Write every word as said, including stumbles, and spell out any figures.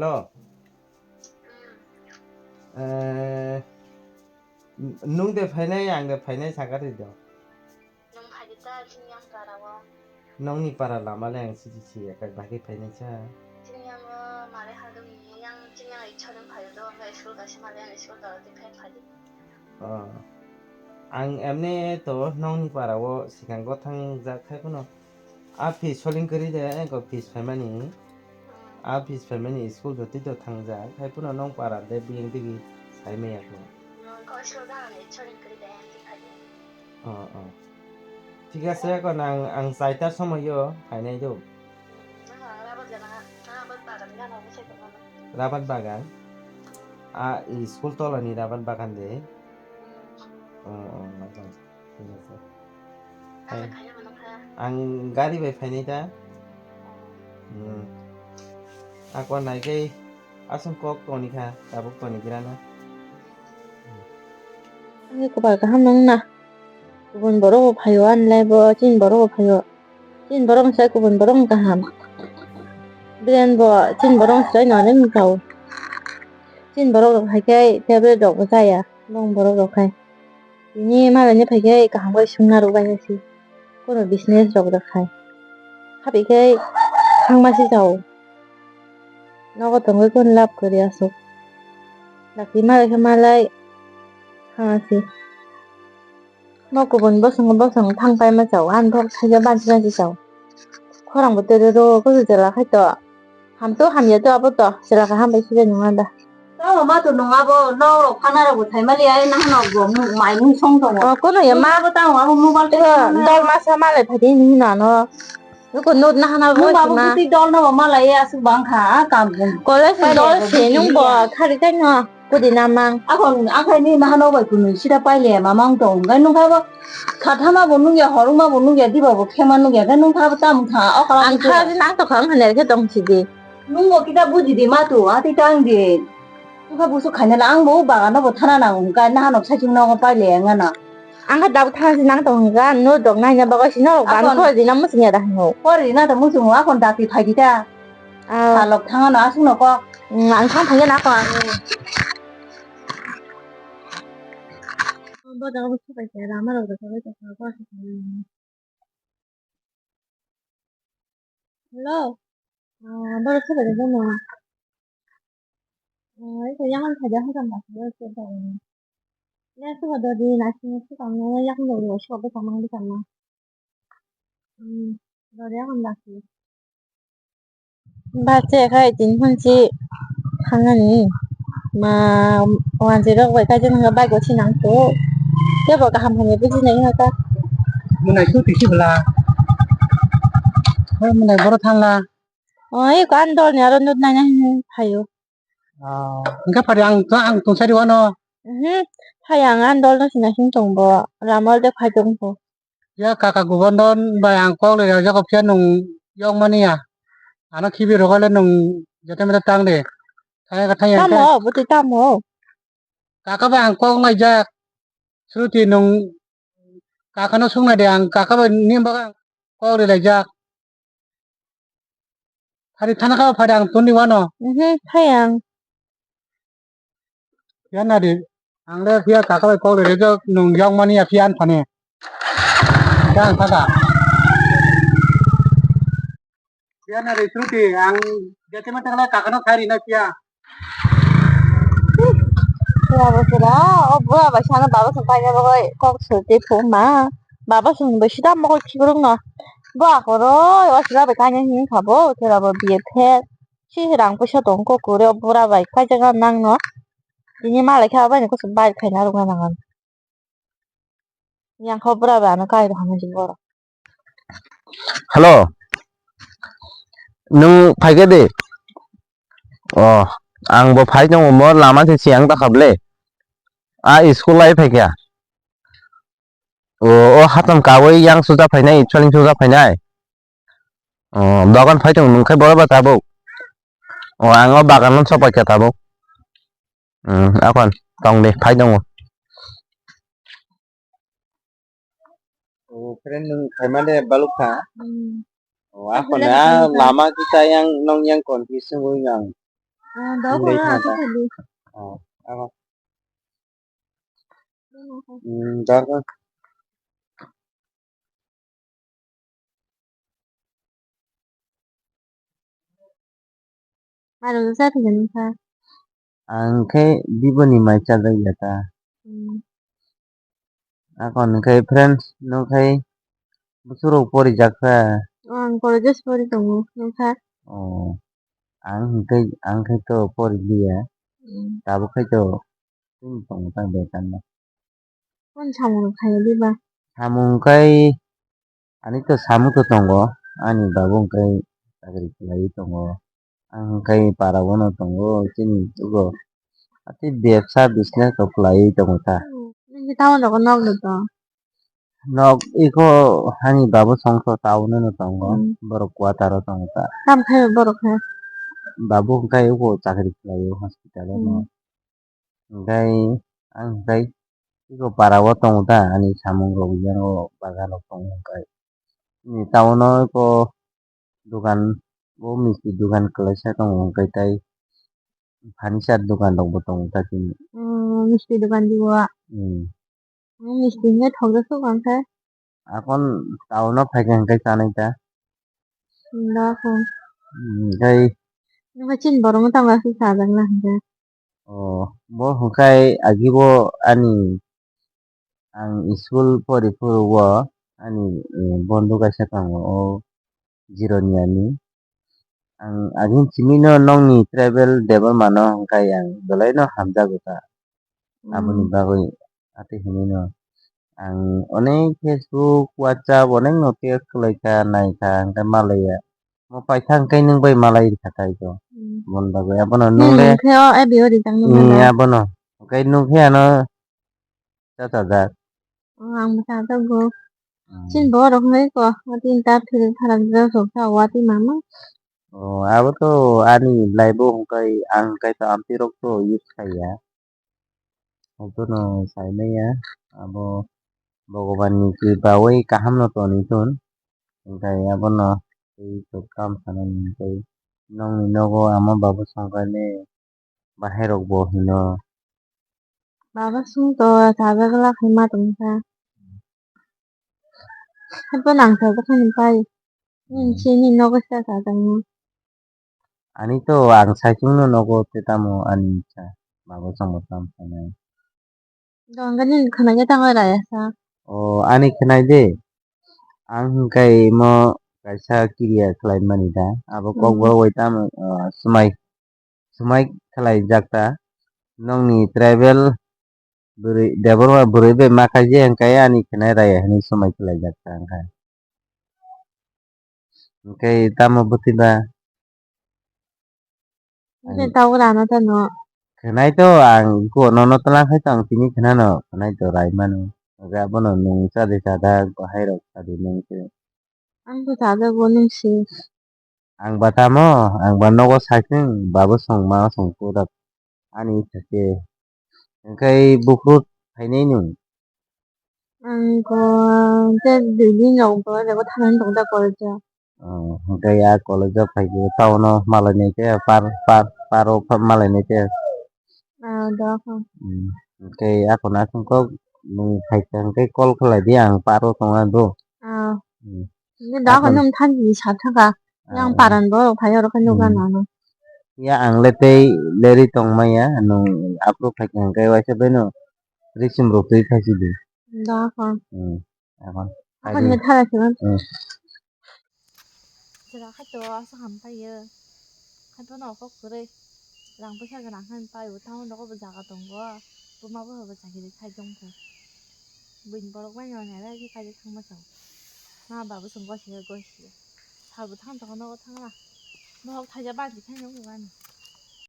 Oh. Eh, n-, nung de phainai, ang de phainai, sakha twi do. Nung phai di ta, chini yang para o. Nongni para lama le ang siji si ya, kai bagwi phainai sa. Chini yang o mare hadung ni yang, chini yang ichha nung phai do, ang school kaisa mare ang school da, twi phai phai di. Oh. Ang emne to nongni para o sikang go thang jak khai phano. A fees soling kwrwi de, eko fees phaimani. A fees phaimani school jotoi to thangjak, hai phano nong para de biyang digi sai maya kho. Nong ko school gana ni soling kwrwi de, ang di phai di. Oh, oh. Thik ase, eko nang, ang chaita somoyo phainai do. Nang ang rabar gana, rabar bagan gana bo sai tongmani. Rabar bagan? A, i school tolani rabar bagan de? Oh, oh, oh, oh. Thik ase. Hai. Ang gari bai phainai ta. Hmm. Ako naikai aswng kok toni kha, tabuk toni gira na. Ani kopal kaham nung na. Kubun borok bo phaio, ani lai bo chini borok bo phaio. Chini borok sai kubun borok kaham. Biren bo chini borok sai no ani mung tao. Chini borok rok hai khe tablet rok bo chaya, bong borok rok hai. Tini malaini phai khe kaham bai sungna rwbainai se. Kono business rok da khai. Habi khe thangma se jao. Nogo tongwi kono lab kwrwi aswk. Dakti malai khe malai thangma se. Mo kubun bosongo bosong thang paima jao. Ani thok thaisa bansi bansi jao. Khorang bo tero ro kusu jela khai to. Ham to hamya to abo to. Jela kaham bai se nung da. Tamo ma to nung abo, nok rok phana rok bo thai mali ai, nang nok bo mai nung song tongo. Oh, kono ya ma. Abo tamo abo mobile te. Dol masa malai phadi ni hino ano. Nuko not na hana bo. Nung abo sima. Buti dol no bo malai ya asuk bang kha, a kam bo. College dol se nung bo khari tai no. Kudi na mang. Akon akhai ni na hano bai kunu sida pai le ma mang tong. Gai nung kha bo. Khathama bo nung ya, horuma bo nung ya, diba bo khema nung ya, gai nung kha bo tam kha. Ang kha nang to kham hanel khe tong sidi. Nung bo kita buji di ma tu, ati tang di. Nung kha busu khaina la ang bo bagan no bo thana nang, hwnkha na hanok saichung no pai le ang ano. Ang kha dab thana si nang tong hwnkha, no dok nai na bagai si no ban khor di na musung ya da hwno. Khor di na to musung akon dati phai di ta. Ah. Salok thang ano asung no ko. Hmm, ang thang thang ya na ko ang. Bo jaga bo supai khe rama rok da sabai ta ko. Hello. Ah, borok soba de bono. Ah, ito yang ang khaja hokam ba, borok soba de. Ya soba de di na sini soba no yang do soba de kamang de kamang. Hmm, do de yang ang lagi. Ba che khai tin hwn si thangani ma wanjwi rok bai kaijak nang bike o sinang to tebo kaham hamya bujinai hwnka. Mwnai su tisi bwla. Hoi mwnai boro thangla. O eko ani dol ni aro nut naina hinwi phaio. Ah, hwnkhe pari ang to ang tungsari wano. Mhm. Phai ang ani dol no sina sing tongbo lama o de phai tongbo. Ya kaka Gobondon bai ang kok le rajak phiya nung yok mani ya. Ano khibi rogole nung jete mete tang de. Thaya ka thaya. Tamo, buti tamo. Kaka bai ang kok ngai jak. Sruti nung kaka no sung nai de ang kaka bai nim baga kok le lai jak. Hari thana ka phai ang tuni wano. Mhm, phai ang. Phiya nadi, ang le phiya kaka bai kok le rejak nung yong mani ya phiya an phani. Phiya ang thaka. Phiya nadi Shruti, ang jete ma thangla kaka no khai rina phiya. Phiya bo sira, o bura bai sana baba song paina bagoi kok sirti phung ma. Baba song bai sida mokol khibrung no. Bo akoroi, o sira bai kaina hin khabo, thera bo biye pher. Si rang puisa tong kok kure o bura bai kaijak nang no. Tini malai khe abai ni kusu bai khaina rwgna nangan. Yang kho bura bai ano kai rwgna jin boro. Hello. Nung phaikhe de? Oh, ang bo phai tongo mo lama se siyang ta khablai. A school lai phaikha. O, o hatam kawi yang suja phainai, chwling suja phainai. O, dogan phai tong nung khai boro ba tabuk. O, ang o bagan no sopai kha tabuk. Hmm, akon tong de phai tongo. O, friend nung khai mane baluk kha. Hmm. O, akon a lama kita yang nong yang confuse wng yang. Ah, dok Hindi na ka ako ta. Hindi. Oh, ako. Hmm, dok. Maro sa thikani kha. Ang khe Vivo ni mai chajak ya ta. Hmm. Akon hwnkhe friends, nwng khai bwswk rok porijak kha? O, ang college o pori tongo, nwng kha? O, ang hwnkhe, ang khe to pori liya. Hmm. Tabuk khai to chini tongo ta bekar no. Kon samung khai di ba? Samung khai ani to samung to tongo, ani babu hwnkhe chakri khlaiwi tongo. Ang hwnkhe para o no tongo, chini eko ati bebsa business rok khlaiwi tongo ta. Hmm, nwng khe town rogo nok rw tong? Nok eko hani babu songso town o no tongo, hmm, borok quarter o tongo ta. Tam khai borok khe? Babu hwnkhe eko chakri khlaio hospital o no. Hmm. Hwnkhe ang hwnkhe eko para o tongo ta, ani samung rok yang o bagan rok tongo hwnkhe. Town o eko dogan bo misti dogan kwlaisa tongo hwnkhe tei furniture dogan rok bo tongo ta chini. Oh, misti dogan di o. Hmm. Misti hwnkhe thokjak sok ang khe. Akon town o phaikha hwnkhe chanai ta. Hinda kho. Hmm, tei. Nwng khe chini borok wng tangma se chajak na hwnkhe. Oh, bo hwnkhe agi bo ani ang school pori phuru o ani, eh, bondhu kaisa tongo o Jironiani. Ang agin simi no nokni tribal Debbarma no hwnkhe ang belai no hamjago ta. Aboni, hmm, bagwi ati hinwi no ang onek Facebook, WhatsApp onek no text khlai kha, nai kha, hwnkhe malaiya. Mo paikha hwnkhe nwng bai malai rikha tai to. Hmm. Aboni bagwi abono nwng, hmm, le hwnkhe o A B O rijak nung, hmm, da. Abono. Hwnkhe nwng khe ano chajak. Oh, ang bo chajago. Hmm. Chini borok hwnwi ko, o tin tar thwrwk phalak jora sok sa watwi mama. Oh, abo to ani life o hwnkhe ang hwnkhe to amtwi rok to use khaiya. Abono saimanya, abo Bhagwan ni kripa wi kaham no toni thun. Hwnkhe abono tei to kam sanani hwnkhe nokni nogo ama babu songkha le. Bahai rok bo hino. Baba sung to chajak la khai ma tong kha. Hato nang chajak khai pai. Hmm. Nini sini nogo sa chajak no. Ani to ang saichung no nogo te tamo ani cha. Baba song bo tam sanai. Dongani khwnai ya tang ora ya sa. O ani khwnai de. Ang hwnkhe imo kaisa kiriya khlai mani da. Abo, hmm, kokborok bai tamo, ah, swmai. Swmai khlaijak ta. Nokni tribal bwrwi, Debbarma bwrwi bai ma khaijak hwnkhe ani khwnai raya hwnwi swmai khlaijak ta wngkha. Hwnkhe tamo bwtwi ba? Ani tawk rano tano. Khwnai to ang ko nono twlang khai tong tini khwnano khwnai to rai mano. Oga bono nung chadi chada bahai rok chadi nung se. Ang bo chajago nung se. Ang ba tamo, ang ba nogo saichung, babo song, mao song pura ani sake. Hwnkhe buphuru phainai nwng? Ang ko je dui din rok bo jaga thanani tong da college o. Oh, hwnkhe ya college o phai khe town o malai nai khe par, par, par o malai nai khe. Ah, doha. Hmm, hwnkhe akon aswk kok nwng phai kha hwnkhe call khlai di, ang par o tong lai do. Ah. Hmm. Nini da akon hwnwi thanchi sa thangkha. Yang, ah, paran borok phai oro khe nukha, hmm, nano. Ya ang le tei leri tong maya, nwng aphuru phai kha hwnkhe waisa bai no risim rok twi thai si di. Da kha. Hmm. Akon. Akon ni thara se. Hmm. Jora khato asa ham paio. Khato no kok kwrwi. Rang puisa gwnang han paio, tamo nogo bo jaga tongo. Buma bo bo chakiri khai tong kha. Buini borok bai no nai rai khe kaisa thangma chao. Ma babu song gosi gosi. Salbo thang tong nogo thangla. Nohok thaija baji khai nogo ani.